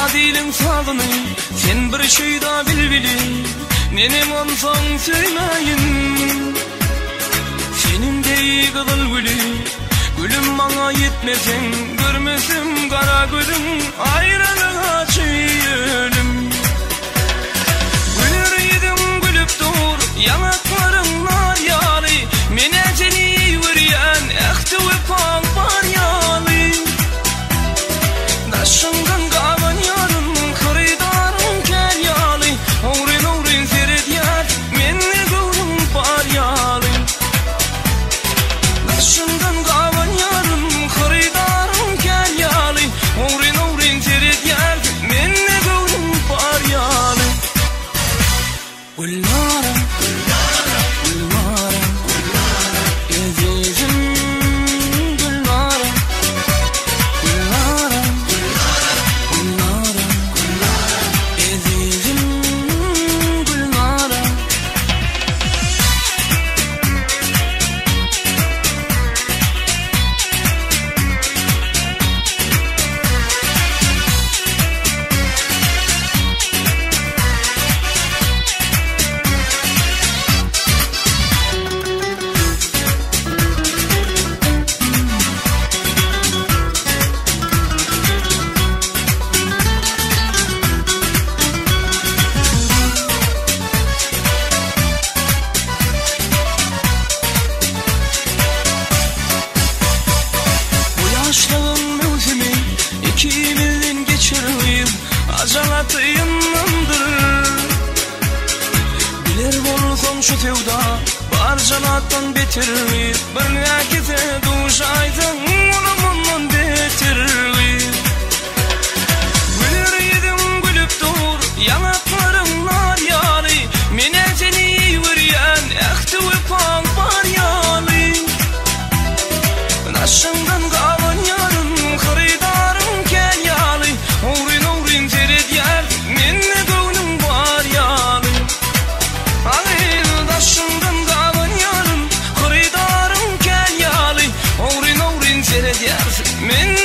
Saz iliň sazyny, sen bir şeýda bilbili, Neneň onsoň söýmäýin. Seniň deý gyzyl güli, gülüm maňa ýetmeseň, Görmesem gara gözüň, aýralyk ajy ölüm. Güler ýüzüň gülüp dur, ýaňaklaryň nar ýaly, Men-ä seni eý görýän, ähti-wepaň bar ýaly. Daşyňdan gabanýaryn, hyrydaryň kän ýaly, Ogryn-ogryn seredýär, mende göwnüň bar ýaly. Daşyňdan gabanýaryn, hyrydaryň kän ýaly, Ogryn-ogryn seredýär, mende göwnüň bar ýaly. Gülnara, Gülnara, ezizim Gülnara, Gülnara, Gülnara, ezizim Gülnara. Bu ýaşlygyň möwsümi ikimizden geçer gyz, Ajal atyndandyr. Biler bolsaň şu söwda bar janatdan beter gyz, Bir näkese duşaýsaň olam ondan beter gyz. Güler ýüzüň gülüp dur, ýaňaklaryň nar ýaly, Men-ä seni eý görýän, ähti-wepaň bar ýaly. Daşyňdan gabanýaryn, hyrydaryň kän ýaly, Ogryn-ogryn seredýär, mende göwnüň bar ýaly. Agyz, daşyňdan gabanýaryn, hyrydaryň kän ýaly, Ogryn-ogryn seredýärsiň, mende.